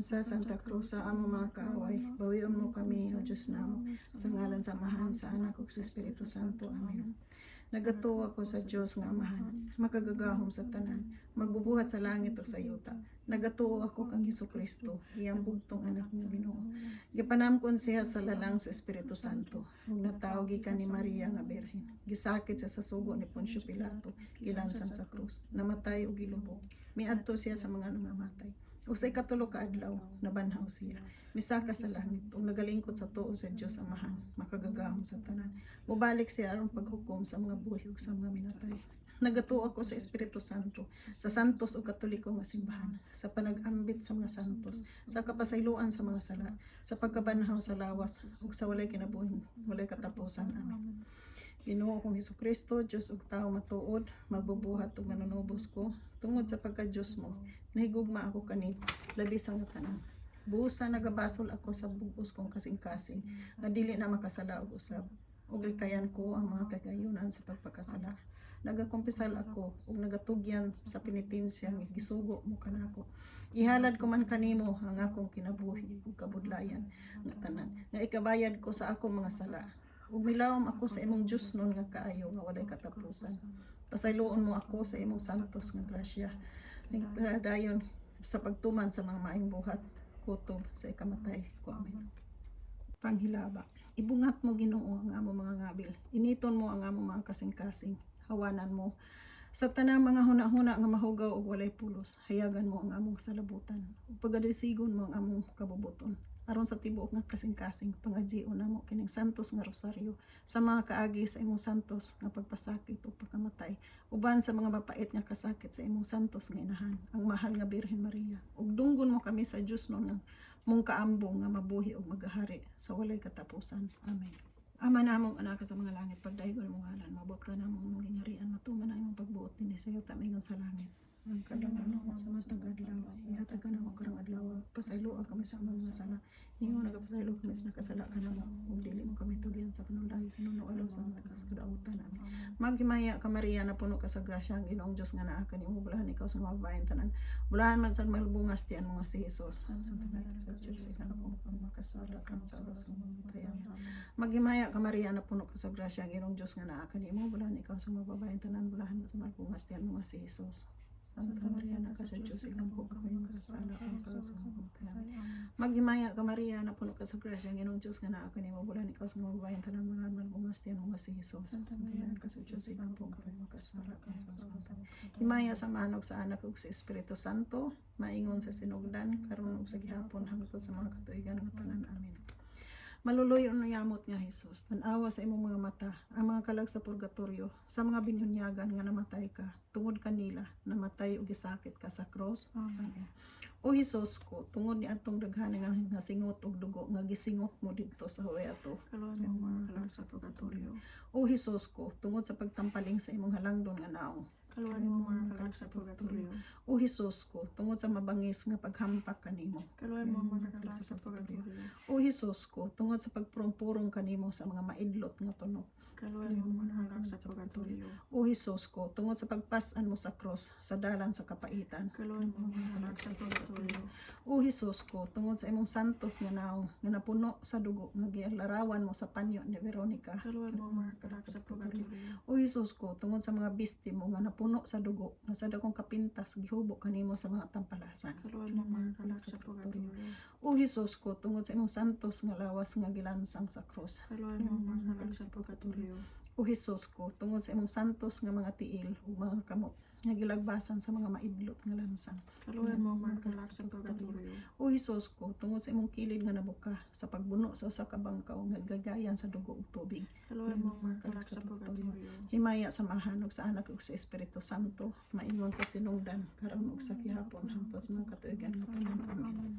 Sa Santa Cruz sa among mga kaaway, bawion mo kami, O Diyos namo, sa ngalan sa Amahan, sa Anak ug sa Espiritu Santo. Amen. Nagatuo ako sa Dios nga Amahan, makagagahom sa tanan, magbubuhat sa langit ug sa yuta. Nagatuo ako kang Hesus Kristo, iyang bugtong anak nga Ginoo. Gipanamkon siya sa lalang sa Espiritu Santo, ug natawo gikan ni Maria nga Birhen. Gisakit siya sa sugo ni Poncio Pilato, gilansan sa krus, namatay ug gilubong. Miadto siya sa mga nangamatay. Ug sa ikatulo ka adlaw, nabanhaw siya. Misaka sa langit ug nagalingkod sa tuo sa Dios Amahan, makagagahom sa tanan. Mobalik siya aron paghukom sa mga buhi ug sa mga minatay. Nagatuo ako sa Espiritu Santo, sa santos ug katoliko nga simbahan, sa panag-ambit sa mga santos, sa kapasayloan sa mga sala, sa pagkabanhaw sa lawas ug sa walay kinabuhing walay katapusan. Amen. Ginoo kong Hesukristo, Dios ug tawo matuod, magbubuhat ug manunubos ko tungod sa pagka-Dios mo. Nahigugma ako kani labi sa mga tanan. Busa nagabasol ako sa bug-os kong kasing-kasing nga dili na makasala og usab. Ug likayan ko ang mga kagayunan sa pagpakasala. Nagakumpisal ako ug nagatugyan sa penitensya nga gisugo mo kanako. Ihalad ko man kanimo ang akong kinabuhi ug kabudlayan nga tanan nga ikabayad ko sa akong mga sala. Ug milawom ako sa imong Diosnon nga kaayo nga walay katapusan. Pasayloon mo ako sa imong santos nga grasya. Nagpadayon sa pagtuman sa mga maayong buhat kutob sa ikamatay ko. Amen. Panghilaba. Ibungat mo, Ginoo, ang among mga ngabil. Initon mo ang among mga kasing-kasing. Hawanan mo sa tanang mga huna-huna nga mahugaw ug walay pulos. Hayagan mo ang among salabutan. Ug pagadisigon mo ang among kabubuton. Aron sa tibuok nga kasing-kasing pangajion namo kining santos nga rosaryo sa mga kaagi sa imong santos nga pagpasakit ug pagkamatay uban sa mga mapait nga kasakit sa imong santos nga inahan, ang mahal nga Birhen Maria, ug dunggon mo kami sa Diosnon nga mong kaambong nga mabuhi ug magahari sa walay katapusan. Amen. Ama namong naa ka sa mga langit, pagdaygon imong ngalan, moabot kanamo ang imong gingharian, matuman ang imong pagbuot dinhi sa yuta maingon sa langit. Ang kadlawon namo sa matag adlaw, ihatag kanamo karong adlaw. Pasayloa kami sa among mga sala, ingon nagapasaylo kami sa nakasala kanamo, ug dili mo kami tugyan sa panulay, hinunoala sa takas kadautan. Amen. Maghimaya ka, Maria, na puno ka sa grasya, ang Ginoong Diyos nga naa kanimo, bulahan ikaw sa mga babaeng tanan. Bulahan man sad malbungas tiyan mo nga si Jesus. Santa Maria sa Diyos, ikaw ang makasala karon sa oras ng kamatayan. Amen. Maghimaya ka, Maria, na puno ka sa grasya, ang Ginoong Diyos nga naa kanimo, bulahan ikaw sa mga babaeng tanan, bulahan man sa malbungas tiyan mo nga si Jesus. Santa Maria, anak ka sa Diyos, ikampo ka kami makasala karon sa oras ng kamatayan. Maghimaya ka, Maria, na puno ka sa grasya, ang Ginoong Diyos nga naa kanimo, bulahan ikaw sa mga babaeng tanan, bulahan man malbungas tiyan mo nga si Jesus. Santa Maria, anak ka sa Diyos, ikampo ka kami makasala karon sa oras ng kamatayan. Himaya sa Amahan ug sa Anak ug sa Espiritu Santo, maingon sa sinugdan, karon ug sa gihapon, hangtod sa mga katuigan nga tanan. Amen. Maluloy ug yamot nga Hesus, tan-awa sa imong mga mata ang mga kalag sa purgatorio, sa mga binunyagan nga namatay ka tungod kanila, namatay ug gisakit ka sa cross. Amen. O Hesus ko, tungod ni atong daghan nga singot og dugo nga gisingot mo didto sa huway ato, Kaluwayan mo ang mga kalag sa purgatorio. O Hesus ko, tungod sa pagtampaling sa imong halangdon nga naong, Kaluwayan mo ang mga kalag sa purgatorio. O Hesus ko, tungod sa mabangis nga paghampak kanimo, Kaluwayan mo ang mga kalag sa purgatorio. O Hesus ko, tungod sa pagpurong-purong kanimo sa mga maidlot nga tunok, Kaluwayan mo ang mga kalag sa purgatorio. O Hesus ko, tungod sa pagpas-an mo sa cross sa dalan sa kapaitan, Kaluwayan mo ang mga kalag sa purgatorio. O Hesus ko, tungod sa imong santos nga naong nga napuno sa dugo nga gilarawan mo sa panyo ni Veronica, Kaluwayan mo ang mga kalag sa purgatorio. O Hesus ko, tungod sa mga biste mo nga napuno sa dugo nga sa dakong kapintas gihubo kanimo sa mga tampalasan, Kaluwayan mo ang mga kalag sa purgatorio. O Hesus ko, tungod sa imong santos nga lawas nga gilansang sa cross, Kaluwayan mo ang mga kalag sa purgatorio. O Hesus ko, tungod sa imong santos nga mga tiil ug mga kamot nga gilagbasan sa mga maidlot nga lansang, Kaluwayan mo ang mga kalag sa purgatorio. O Hesus ko, tungod sa imong kilid nga nabuka sa pagbuno sa usa ka bangkaw nga gagayan sa dugo ug tubig, Kaluwayan mo ang mga kalag sa purgatorio. Himaya sa Amahan ug sa Anak ug sa Espiritu Santo, maingon sa sinugdan, karon ug sa gihapon, hangtod sa mga katuigan nga tanan. Amen.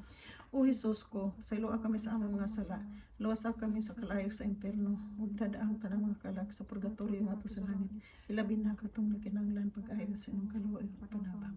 O Hesus ko, pasayloa kami sa among mga sala, luwasa kami sa kalayo sa impierno, ug dad-a ang tanang mga kalag sa purgatorio ngadto sa langit. Ilabi na katong nagkinahanglan pag-ayo sa imong kaluoy ug panabang.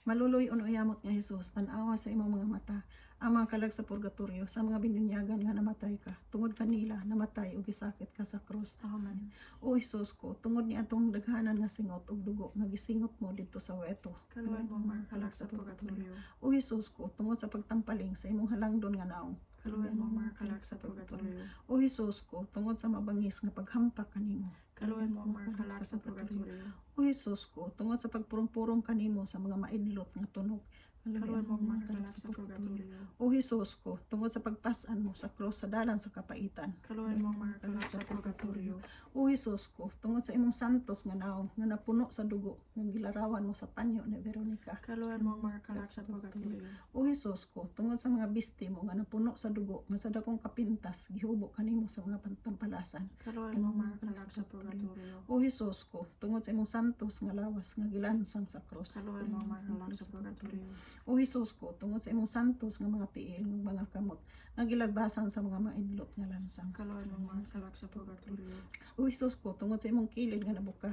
Maluloy-on ug yamot nga Hesus, tan-awa sa imong mga mata ang mga kalag sa purgatorio, sa mga binunyagan nga namatay ka. Tungod kanila, namatay ug gisakit ka sa krus. Amen. O Hesus ko, tungod ni atong daghanan nga singot ug dugo nga gisingot mo didto sa weto. Kaluoyan mo ang mga kalag sa purgatorio. O Hesus ko, tungod sa pagtampaling sa imong halangdon nga naong. Kaluoyan mo ang mga kalag sa purgatorio. O Hesus ko, tungod sa mabangis nga paghampak kanimo. Kaluoyan mo ang mga kalag sa purgatorio. O Hesus ko, tungod sa pagpurong-purong kanimo sa mga maidlot nga tunog. Kaluoyan mo ang mga kalag sa purgatorio. O Hesus ko, tungod sa pagpas-an mo sa krus sa dalan sa kapaitan. Kaluoyan mo ang mga kalag sa purgatorio. O Hesus ko, tungod sa imong santos nga naong nga napuno sa dugo nga gilarawan mo sa panyo ni Veronica. Kaluoyan mo ang mga kalag sa purgatorio. O Hesus ko, tungod sa mga biste mo nga napuno sa dugo nga sa dakong kapintas gihubo kanimo sa mga pantampalasan. Kaluoyan mo ang mga kalag sa purgatorio. O Hesus ko, tungod sa imong santos nga lawas nga gilansang sa krus. Kaluoyan mo ang mga kalag sa purgatorio. O Hesus ko, tungod sa imong santos nga mga tiil nga mga kamot nga gilagbasan sa mga maidlot nga lansang. Kaluoyan mo ang mga kalag sa purgatorio. O Hesus ko, tungod sa imong kilid nga nabuka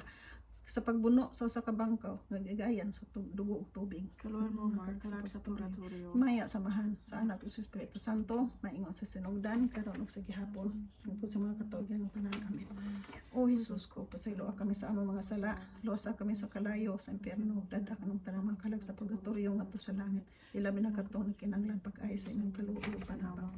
sa pagbuno sa usa ka bangkaw nga gigayan sa dugo ug tubig. Kaluoyan mo ang mga kalag sa purgatorio. Maya samahan sa Anak ug sa Espiritu Santo, maingon sa sinugdan karon ug sa gihapon, hangtod sa mga katuigan ng tanan. Amen. O Hesus ko, pasayloa kami sa among mga sala, luwasa kami sa kalayo, sa impyerno, ug dad-a kanang tanang mga kalag sa purgatorio ngadto sa langit. Ilabi na kadtong nagkinahanglan pag-ayo sa imong kaluoy ug panabang.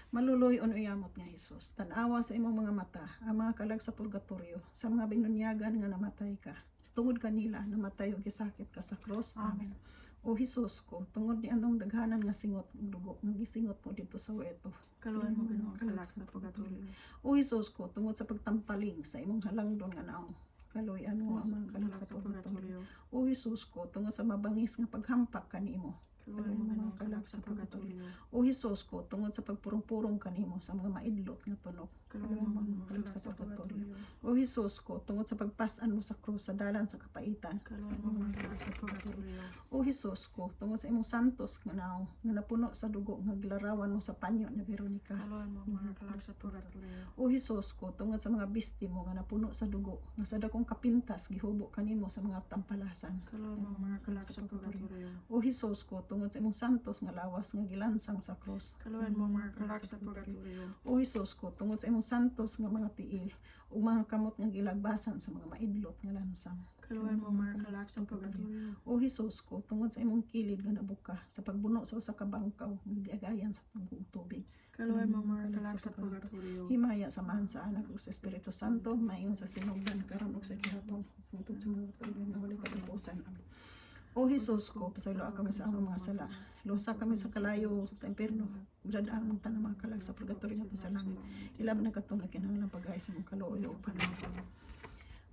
Maluloy-on ug yamot nga Hesus, tan-awa sa imong mga mata ang mga kalag sa purgatorio, sa mga binunyagan nga namatay ka. Tungod kanila, namatay ug gisakit ka sa krus. Amen. O Hesus ko, tungod ni anong daghanan nga singot ug dugo nga gisingot mo didto sa weto. Kaluoyan mo, Ginoo, ang kalag sa purgatorio. O Hesus ko, tungod sa pagtampaling sa imong halangdon nga naong. Kaluoyan mo ang mga kalag sa purgatorio. O Hesus ko, tungod sa mabangis nga paghampak kanimo. Kaluoyan mo, Ginoo, ang kalag sa purgatorio. O Hesus ko, tungod sa pagpurong-purong kanimo sa mga maidlot nga tunog. Kaluoyan mo, Ginoo, ang kalag sa purgatorio. O Hesus ko, tungod sa pagpas-an mo sa krus sa dalan sa kapaitan. Kaluoyan mo ang mga kalag sa purgatorio. O Hesus ko, tungod sa imong santos nga naong nga napuno sa dugo nga gilarawan mo sa panyo ni Veronica. Kaluoyan mo ang mga kalag sa purgatorio. O Hesus ko, tungod sa mga biste mo nga napuno sa dugo nga sa dakong kapintas gihubo kanimo sa mga tampalasan. Kaluoyan mo ang mga kalag sa purgatorio. O Hesus ko, tungod sa imong santos nga lawas nga gilansang sa krus. Kaluoyan mo ang mga kalag sa purgatorio. O Hesus ko, tungod sa imong santos nga mga tiil ug mga kamot nga gilagbasan sa mga maidlot nga lansang. Kaluoyan mo ang mga kalag sa purgatorio. O Hesus ko, tungod sa imong kilid nga nabuka sa pagbuno sa usa ka bangkaw nga giagayan sa dugo ug tubig. Kaluoyan mo ang mga kalag sa purgatorio. Himaya samahan sa Anak ug sa Espiritu Santo, mayon sa sinugdan karon ug sa gihapon, hangtod sa mga katuigan nga walay katapusan. Amen. O Hesus ko, pasayloa kami sa among mga sala. Luwasa kami sa kalayo sa impierno. Ug dad-a ang tanang mga kalag sa purgatorio ngadto sa langit. Ilabi na kadtong nagkinahanglan pag-ayo sa imong kaluoy ug panabang.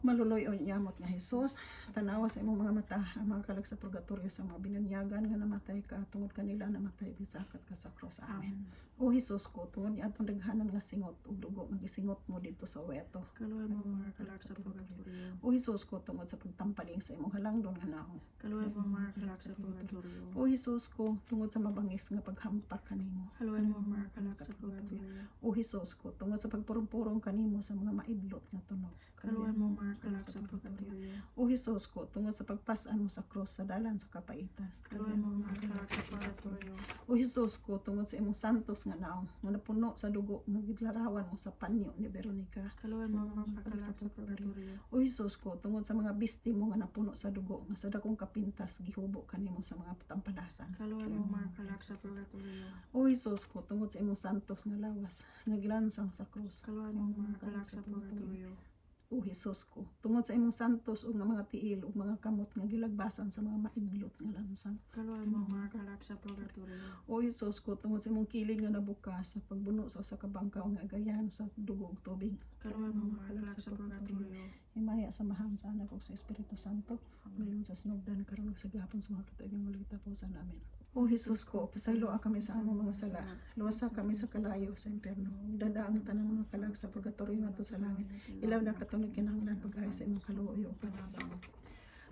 Maluloy ug yamot nga Hesus, tanawa sa imong mga mata ang mga kalag sa purgatorio, sa mga binunyagan nga namatay ka. Tungod kanila, namatay ug gisakit ka sa krus. Amen. O Hesus ko, tungod ni atong daghanan nga singot ug dugo nga gisingot mo didto sa weto. Kaluoyan mo ang mga kalag sa purgatorio. O Hesus ko, tungod sa pagtampaling sa imong halangdon nga naong. Kaluoyan mo ang mga kalag sa purgatorio. O Hesus ko, tungod sa mabangis nga paghampak kanimo. Kaluoyan mo ang mga kalag sa purgatorio. O Hesus ko, tungod sa pagpurong-purong kanimo sa mga maidlot nga tunog. Kaluoyan mo ang mga kalag sa purgatorio. O Hesus ko, tungod sa pagpas-an mo sa krus sa dalan sa kapaitan. Kaluoyan mo ang mga kalag sa purgatorio. O Hesus ko, tungod sa imong santos nga naong nga napuno sa dugo nga gilarawan mo sa panyo ni Veronica. Kaluoyan mo ang mga kalag sa purgatorio. O Hesus ko, tungod sa mga biste mo nga napuno sa dugo nga sa dakong kapintas gihubo kanimo sa mga tampalasan. Kaluoyan mo ang mga kalag sa purgatorio. O Hesus ko, tungod sa imong santos nga lawas nga gilansang sa krus. Kaluoyan mo ang mga kalag sa purgatorio. O Hesus ko, tungod sa imong santos ug nga mga tiil ug mga kamot nga gilagbasan sa mga maidlot nga lansang. Kaluoyan mo ang mga kalag sa purgatorio. O Hesus ko, tungod sa imong kilid nga nabuka sa pagbuno sa usa ka bangkaw nga agayan sa dugo ug tubig. Kaluoyan mo ang mga kalag sa purgatorio. Himaya samahan sa Anak ug sa Espiritu Santo, mayon sa sinugdan karon ug sa gihapon, sa mga katuigan walay katapusan. Amen. O Hesus ko, pasayloa kami sa among mga sala. Luwasa kami sa kalayo sa impyerno. Dad-a ang tanang mga kalag sa purgatorio ngadto sa langit. Ilabi na katong nagkinahanglan pag-ayo sa imong kaluoy ug panabang.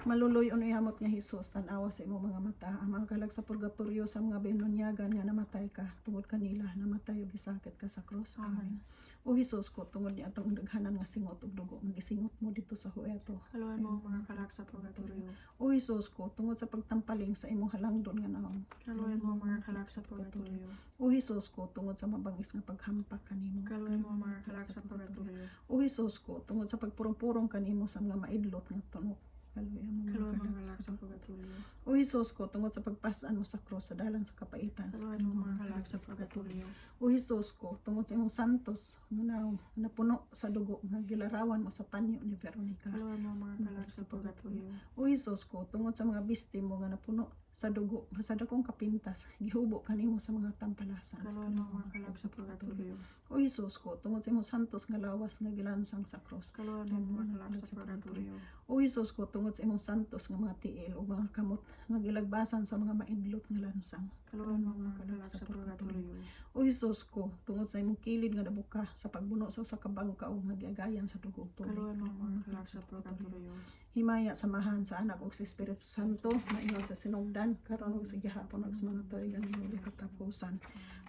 Maluloy ug yamot nga Hesus, tan-awa sa imong mga mata ang mga kalag sa purgatorio, sa mga binunyagan nga namatay ka. Tungod kanila, namatay ug gisakit ka sa krus. Amen. O Hesus ko, tungod ni atong daghanan nga singot ug dugo nga gisingot mo didto sa hueto. Kaluoyan mo ang mga kalag sa purgatorio. O Hesus ko, tungod sa pagtampaling sa imong halangdon nga naong. Kaluoyan mo ang mga kalag sa purgatorio. O Hesus ko, tungod sa mabangis nga paghampak kanimo. Kaluoyan mo ang mga kalag sa purgatorio. O Hesus ko, tungod sa pagpurong-purong kanimo sa mga maidlot nga tunok. Kaluoyan mo mga Kaluoyan mo ang kalag kalag sa sa purgatorio. O Hesus ko, tungod sa pagpas-an mo sa krus sa dalan sa kapaitan. Kaluoyan mo ang mga kalag sa purgatorio. O Hesus ko, tungod sa imong santos nga naong napuno sa dugo nga gilarawan mo sa panyo ni Veronica. Kaluoyan mo ang mga kalag sa purgatorio. O Hesus ko, tungod sa mga biste mo nga napuno sa dugo nga sa dakong kapintas gihubo kanimo sa mga tampalasan. Kaluoyan mo ang mga kalag sa purgatorio. O Hesus ko, tungod sa imong santos nga lawas nga gilansang sa krus. Kaluoyan mo ang mga kalag sa purgatorio. O Hesus ko, tungod sa imong santos nga mga tiil ug mga kamot nga gilagbasan sa mga maidlot nga lansang. Kaluoyan mo ang mga kalag sa purgatorio. O Hesus ko, tungod sa imong kilid nga nabuka sa pagbuno sa usa ka bangka ug nga giagayan sa dugo ug tubig. Kaluoyan mo ang mga kalag sa purgatorio. Himaya sa Amahan, sa Anak ug sa Espiritu Santo, maingon sa sinugdan, karon ug sa gihapon ug sa mga tuig nga walay katapusan.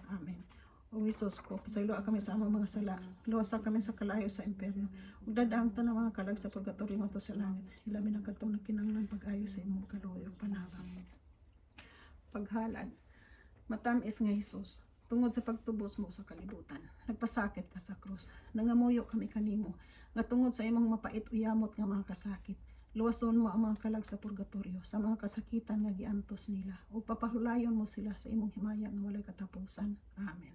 Amen. O Hesus ko, pasayloa kami sa among mga sala, luwasa kami sa kalayo sa impyerno, ug dad-a ang tanang mga kalag sa purgatorio ngadto sa langit. Hilabi na kadtong nagkinahanglan pag-ayo sa imong kaluoy ug panabang. Paghalad. Matamis nga Hesus, tungod sa pagtubos mo sa kalibutan, nagpasakit ka sa krus. Nangamuyo kami kanimo nga tungod sa imong mapait uyamot nga mga kasakit, luwason mo ang mga kalag sa purgatorio sa mga kasakitan nga giantos nila ug papahulayon mo sila sa imong himaya nga walay katapusan. Amen.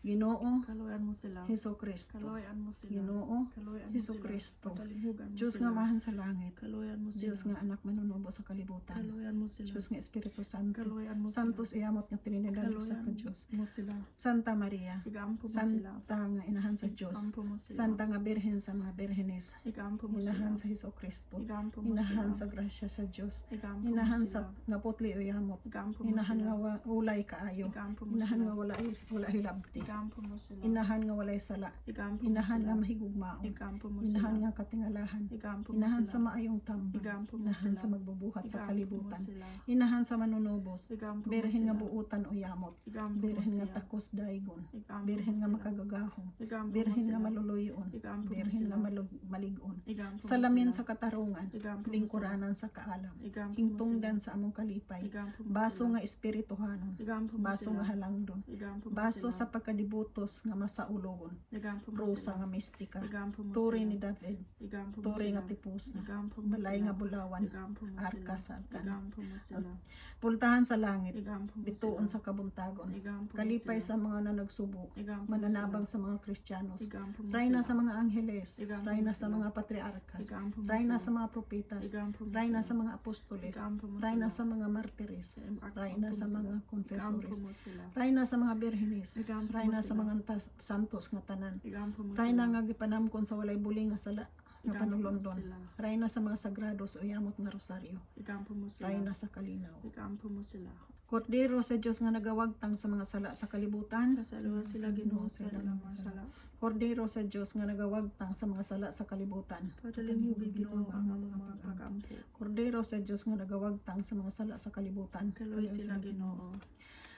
Ginoo Kaluoyan mo sila. Hesus Kristo. Kaluoyan mo sila. Ginoo Kaluoyan mo Hesus sila. Kristo. Patalinghugan mo Diyos sila. nga Amahan sa langit, Kaluoyan mo sila. Diyos nga Anak manunubo sa kalibutan, Kaluoyan mo sila. Diyos nga Espiritu Santo, Kaluoyan mo sila. Santos uyamot nga Trinidad usa ka Kaluoyan Diyos. mo sila. Santa Maria, Igampo mo sila. Santa nga Inahan sa Diyos, Igampo mo sila. Santa nga Birhen sa mga birhenes, Igampo mo sila. Inahan sa Hesus Kristo, Igampo mo Inahan sila. sa grasya sa Diyos, Igampo mo Inahan sila. sa nga putli uyamot, Igampo mo Inahan sila. nga ulay kaayo, Igampo mo Inahan sila. nga wala wala hilabti, Igampo mo sila. Inahan nga walay sala, Igampo mo Inahan sila. nga mahigugmaon, Igampo mo Inahan sila. nga katingalahan, Igampo mo Inahan sila. sa maayong tambang, Igampo mo Inahan sila. sa magbubuhat sa Igampo mo kalibutan, sila. Inahan sa manunubos, Igampo mo Birhen nga sila. buutan o yamot, Igampo mo Birhen nga siya. takos daygon, Igampo mo Birhen nga sila. makagagahom, Igampo mo Birhen nga sila. maluluyon, Igampo mo Birhen sila. nga malig-on, Igampo mo Salamin sila. sa katarungan, Igampo mo sila. lingkuranan sa kaalam, Igampo mo sila. hingtungdan sa among kalipay, Igampo mo baso sila. nga espirituhanon, Igampo mo baso sila. nga halangdon, Igampo mo baso sila. sa pagkadibutos nga masaulogon, Igampo mo rosa sila. nga mistika, Igampo mo turi sila. ni David, Igampo mo turi sila. nga tipusa, Igampo mo balay sila. nga bulawan, Igampo mo sila. arka sa alkan, Igampo mo sila. pultahan sa langit, Igampo mo bituon sila. sa kabuntagon, Igampo mo kalipay sila. sa mga nanagsubo, Igampo mo mananabang sila. sa mga Kristiyanos, Igampo mo rayna sila. sa mga angheles, Igampo mo rayna sa sila. mga patriarkas, Igampo mo rayna sila. sa mga propetas, Igampo mo rayna sila. sa mga apostoles, Igampo mo rayna sila. sa mga martires, Igampo rayna mo sa sila. mga Igampo confessores, mo sila. rayna sa mga birhenes, Igampo mo rayna sa sila. mga santos nga tanan, Igampo mo rayna sila. nga gipanamkon sa walay buling nga sala nga Igampo mo panulondon, sila. rayna sa mga sagrado sa uyamot nga rosaryo, Igampo mo sila. rayna sa kalinaw. Igampo mo sila. Kordero sa Dios nga nagawagtang sa mga sala sa kalibutan, Pasayloa sila, Ginoo, sa ilang mga sala. Kordero sa Dios nga nagawagtang sa mga sala sa kalibutan, Patalinghugi, Ginoo, ang among mga pag-ampo. Kordero sa Dios nga nagawagtang sa mga sala sa kalibutan, Kaluoy sila, Ginoo.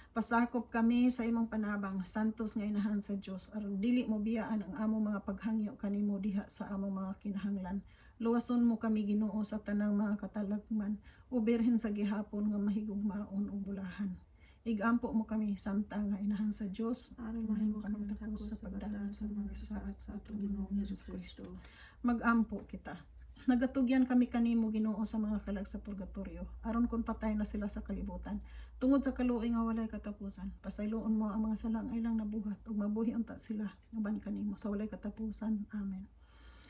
Pasakop kami sa imong panabang, santos nga Inahan sa Dios, aron dili mo biyaan ang among mga paghangyo kanimo diha sa among mga kinahanglan. Luwason mo kami, Ginoo, sa tanang mga katalagman, o Birhen sa gihapon nga mahigugmaon ug bulahan. Igampo mo kami, Santa nga Inahan sa Dios, Aron mahimo kami takos sa pagdangat sa mga kasaad sa atong Ginoong Hesus Kristo. Magampo kita. Nagatugyan kami kanimo, Ginoo, sa mga kalag sa purgatorio, aron kon patay na sila sa kalibutan, tungod sa kaluoy nga walay katapusan, pasayloon mo ang mga salang ilang nabuhat ug mabuhi unta sila uban kanimo sa walay katapusan. Amen.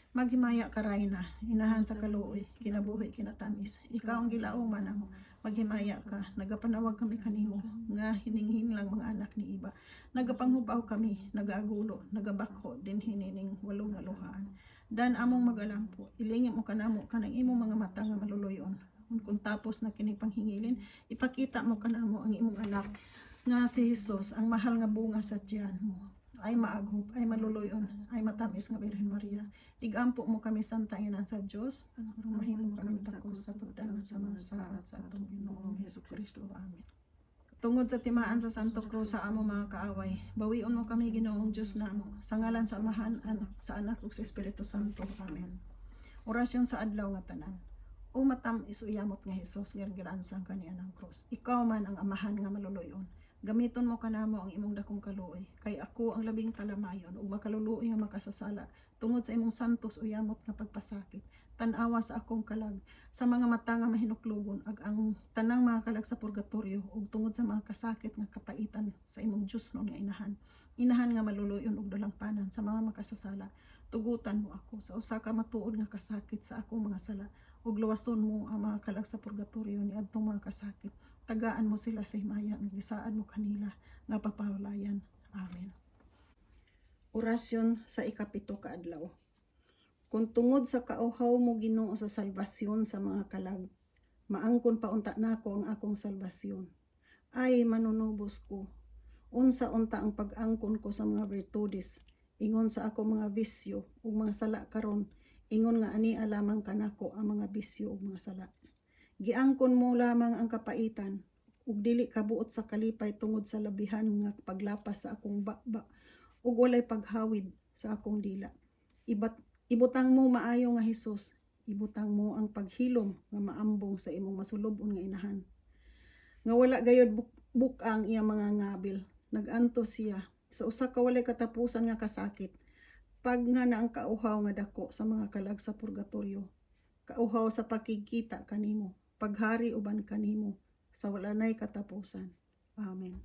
Maghimaya ka, Rayna, Inahan sa kaluoy, kinabuhi, kinatamis. Ikaw ang gilauman namo. Maghimaya ka, nagapanawag kami kanimo nga hininghinlang mga anak ni Eva. Nagapanghubaw kami, nagaagulo, nagabakho dinhi nining walo nga luhaan. Dan among magalampo, ilingi mo kanamo kanang imong mga mata nga maluluyon. Kung tapos na kini panghingilin, ipakita mo kanamo ang imong anak nga si Jesus, ang mahal nga bunga sa tiyan mo. Ay maaghop, ay maluluyon, ay matamis nga Birhen Maria. Igampo mo kami, Santa Ina sa Dios, aron mahimo kami takos sa pagdangat sa mga saad sa atong Ginoong Hesus Kristo. Amen. Tungod sa timaan sa Santo Cruz sa among mga kaaway, bawion mo kami, Ginoong Diyos namo, sa ngalan sa Amahan, anak, sa Anak ug sa Espiritu Santo. Amen. Orasyon sa adlaw nga tanan. O matam-is uyamot nga Hesus nga giransang kaniya ng krus. Ikaw man ang Amahan nga maluluyon. Gamiton mo kanamo ang imong dakong kaluoy, kay ako ang labing talamayon ug makaluluoy nga makasasala tungod sa imong santos uyamot nga pagpasakit. Tan-awa sa akong kalag sa mga mata nga mahinuklugon ag ang tanang mga kalag sa purgatorio ug tungod sa mga kasakit nga kapaitan sa imong Diyosnon nga inahan. Inahan nga maluluyon ug dalampanan sa mga makasasala. Tugutan mo ako sa usa ka matuod nga kasakit sa akong mga sala ug luwason mo ang mga kalag sa purgatorio ni adtong mga kasakit. Tagaan mo sila sa himaya nga gisaad mo kanila nga papahulayan. Amen. Orasyon sa 7 ka adlaw. Kung tungod sa kauhaw mo, Ginoo, sa salbasyon sa mga kalag, maangkon pa unta nako ang akong salbasyon. Ay, manunubos ko. Unsa unta ang pag-angkon ko sa mga virtudes, ingon sa ako mga bisyo ug mga sala karon, ingon nga ani lamang kanako ang mga bisyo ug mga sala. Giangkon mo lamang ang kapaitan ug dili kabuot sa kalipay tungod sa labihan nga paglapas sa akong baba ug walay paghawid sa akong dila. Ibutang mo, maayo nga Hesus, ibutang mo ang paghilom nga maambong sa imong masulub-on nga inahan. Nga wala gayod buk-ang iya mga ngabil. Nagantos siya sa usa ka walay katapusan nga kasakit. Pag nga na ang kauhaw nga dako sa mga kalag sa purgatorio. Kauhaw sa pakigkita kanimo, paghari uban kanimo sa wala nay katapusan. Amen.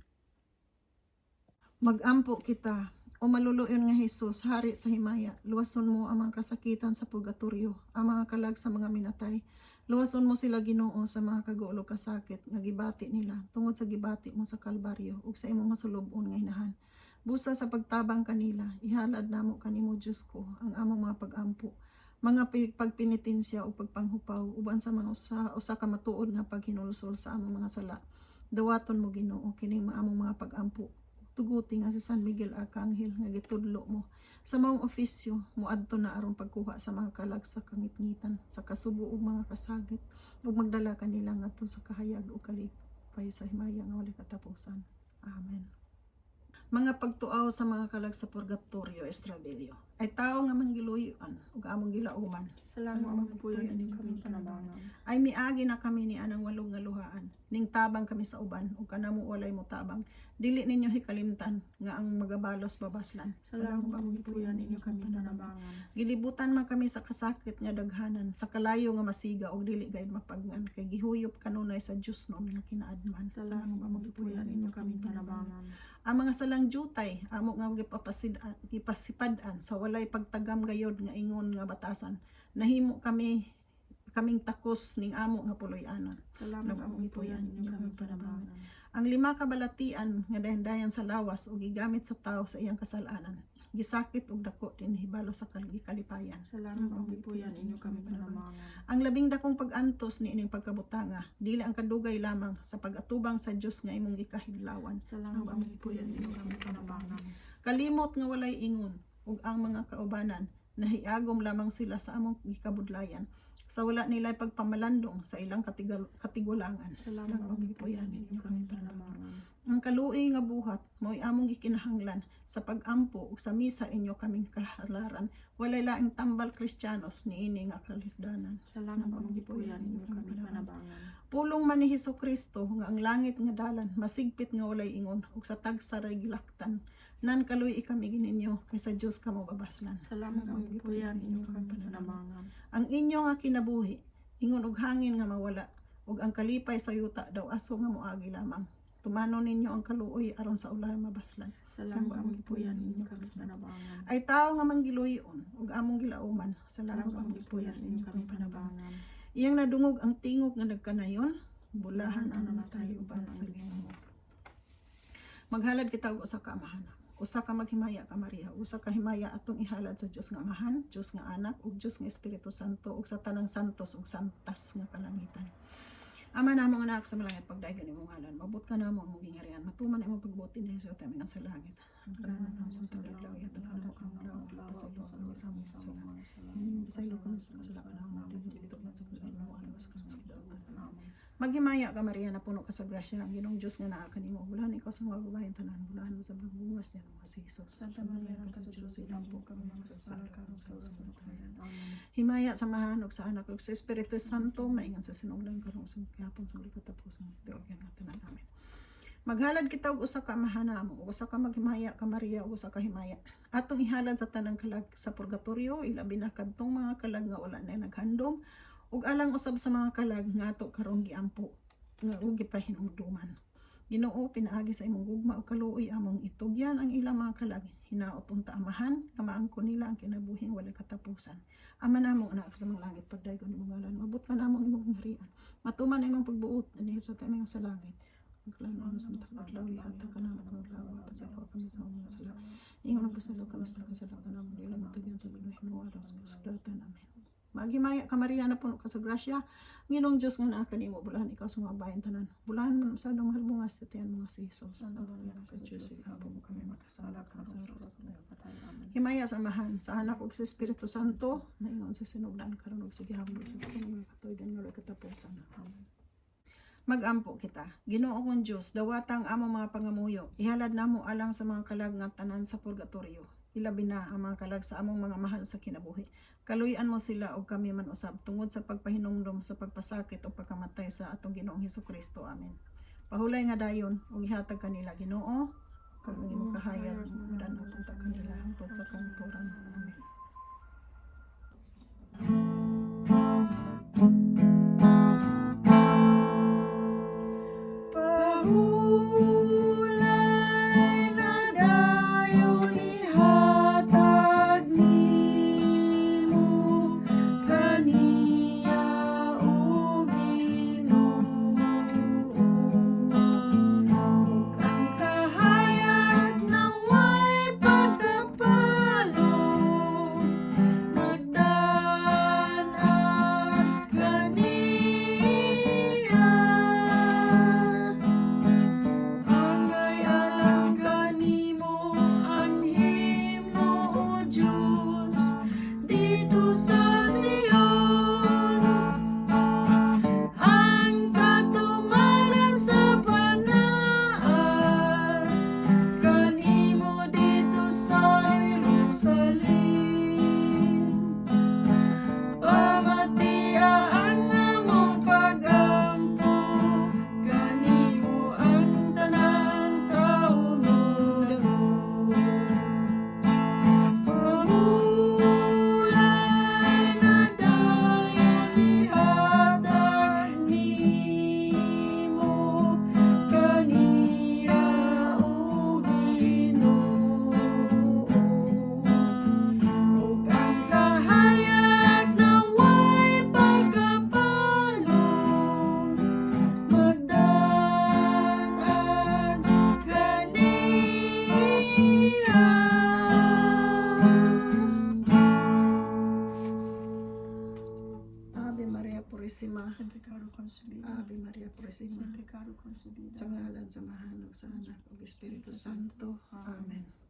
Magampo kita. O maluluyon nga Hesus, hari sa himaya, luwason mo ang mga kasakitan sa purgatorio, ang mga kalag sa mga minatay. Luwason mo sila, Ginoo, sa mga kagulo kasakit nga gibati nila tungod sa gibati mo sa Kalbaryo ug sa imong masulub-on nga inahan. Busa sa pagtabang kanila, ihalad namo kanimo, Dios ko, ang among mga pagampo, mga pagpinitensya ug pagpanghupaw uban sa mga usa, usa ka matuod nga paghinulsol sa among mga sala. Dawaton mo, Ginoo, kining among mga pagampo. Tuguti nga si San Miguel Arcangel nga gitudlo mo sa maong ofisyo moadto na aron pagkuha sa mga kalag sa kangitngitan sa kasubo ug mga kasagit ug magdala kanila ngadto sa kahayag ug kalipay sa himaya nga walay katapusan. Amen. Mga pagtuaw sa mga kalag sa purgatorio Estrabilio. Ay tao nga manggiluyoan ug among gilauman. Salamat among gipuyoan, inyo kami panabangan. Ay miagi na kami ni anang walong nga luhaan. Ning tabang kami sa uban ug kanamo walay mo tabang. Dili ninyo hikalimtan nga ang magabalos babaslan. Salamat among gipuyoan, inyo kami panabangan. Gilibutan man kami sa kasakit nga daghanan, sa kalayo nga masiga ug dili gayud mapagnan kay gihuyop kanunay sa Dios non nga kinaadman. Salamat among gipuyoan, inyo kami panabangan. Ang mga salang jutay amo nga gipasipad-an sa walay pagtagam gayod nga ingon nga batasan. Nahimo kami kaming takos ning amo nga puloy-anon. Salamat among gipuyoan, inyo kami panabangan. Ang lima ka balatian nga dayan-dayan sa lawas ug gigamit sa tao sa iyang kasalanan. Gisakit og dako din hibalo sa kalipayan. Salamat among gipuyoan, inyo kami panabangan. Ang labing dakong pag-antos ni ining pagkabutanga, dili ang kadugay lamang sa pag-atubang sa Dios nga imong gikahidlawan. Salamat among gipuyoan, inyo kami panabangan. Kalimot nga walay ingon ug ang mga kaubanan nahiagom lamang sila sa among gikabudlayan sa wala nila pagpamalandong sa ilang katigulangan. Salamat among gipuyoan, inyo kami panabangan. Ang kaluoy nga buhat mao'y among gikinahanglan sa pag-ampo ug sa misa inyo kaming kahalaran. Walay laing tambal Kristiyanos niini nga kalisdanan. Salamat among gipuyoan, inyo kami panabangan. Pulong man ni Hesus Kristo nga ang langit nga dalan masigpit nga walay ingon ug sa tagsa ray gilaktan. Nan kaluy kami gininyo kay sa Dios kamo babaslan. Salamat among gipuyoan, inyo kami panabangan. Ang inyo nga kinabuhi ingon og hangin nga mawala ug ang kalipay sa yuta daw aso nga moagi lamang. Tumanon ninyo ang kaluoy aron sa ulahan mabaslan. Salamat among gipuyoan, inyo kami panabangan. Ay tao nga manggiluyon ug among gilauman. Salamat Salamat among among gipuyoan, inyo kami panabangan. Iyang nadungog ang tingog nga nagkanayon, bulahan ang namatay uban sa Ginoo. Maghalad kita og usa ka Amahan. Usa ka maghimaya ka Maria, usa ka himaya atong ihalad sa Dios nga Amahan, Dios nga Anak ug Dios nga Espiritu Santo ug sa tanang santos ug santas nga kalangitan. Ama namo nga naa ka sa langit, pagdaygan imong ngalan. Maabot kanamo ang imong gingharian. Matuman ang imong pagbuot dinhi sa yuta ingon sa langit. Ang karon namo sa adlaw ihatag kanamo karong adlaw. Pasaylo kami sa among sala. Pasaylo kami sa kasalanan namo. Dili tugyan sa paglain mo, alas kami sa kidautan. Maghimaya ka, Maria, na puno ka sa grasya, ang Ginoong Diyos nga naa kanimo. Bulahan ikaw sa mga babaeng tanan, bulahan sa mga bungas niya nga si Jesus. Santa Maria, Ina sa Diyos, iampo kami mga makasasala karon sa oras sa kamatayan. Amen. Himaya sa Amahan ug sa Anak ug sa Espiritu Santo, maingon sa sinugdan, karon sa gihapon sa katapusan tiwagan nga tanan. Amen. Maghalad kita og usa ka Amahan namo, ug usa ka Maghimaya ka Maria, ug usa ka himaya. Atong ihalad sa tanang kalag sa purgatorio, ilabi na kadtong mga kalag nga wala na naghandom, ug alang usab sa mga kalag nga ato karon giampo nga ug gipahinumduman. Ginoo, pinaagi sa imong gugma ug kaluoy, among itugyan ang ilang mga kalag. Hinaot unta, Amahan, nga maangkon nila ang kinabuhing walay katapusan. Ama namo nga naa ka sa mga langit, pagdaygon imong ngalan, maabot kanamo ang imong gingharian. Matuman ang imong pagbuot dinhi sa aming sa langit. Ang klano sa matag adlaw, ihatag kanamo karong adlaw, pasayloa kami sa among mga sala. Ingon nagpasaylo kami sa nakasala kanamo, dili kami tugyan sa pagpahinuwalaw sa kasugdatan. Amen. Maghimaya ka, Maria, na puno ka sa grasya, ang Ginoong Diyos nga naa kanimo, bulahan ikaw sa mga babaeng tanan. Bulahan man sa mahal bungas sa tiyan nga si Jesus. Santa Maria, Ina sa Diyos, iampo mo kami makasala karon sa oras sa kamatayan. Amen. Himaya sa Amahan, sa Anak ug sa Espiritu Santo, maingon sa sinugdan, karon ug sa gihapon ug sa mga katuigan nga walay katapusan. Amen. Magampo kita. Ginoo kong Dios, dawata ang among mga pangamuyo. Ihalad namo alang sa mga kalag nga tanan sa purgatorio. Ilabi na ang mga kalag sa among mga mahal sa kinabuhi. Kaluy-an mo sila ug kami man usab tungod sa pagpahinumdom sa pagpasakit o pagkamatay sa atong Ginoong Hesukristo. Amen. Pahulay nga dayon ug ihatag kanila, Ginoo, kag ang imong kahayag mudan-og unta kanila hangtod sa kahangturan. Amen. Pahulay na dayon ihatag nimo kaniya, o Ginoo, ug ang kahayag na way pagkapalo magdan-at kaniya. Angay alang kanimo ang himno, O Diyos, didto sa Sion, ang katumanan sa panaad kanimo didto sa Jerusalem. Pamatia ang among pag-ampo kanimo, ang tanang tawo modangop. Pahulay na dayon ihatag nimo kaniya, o Ginoo, ug ang kahayag na way pagkapalo magdan-at kaniya. Ave Maria Purisima. Sin pecado concebida. Ave Maria Purisima. Sin pecado concebida. Sa ngalan sa Amahan ug sa Anak ug Espiritu Santo. Amen.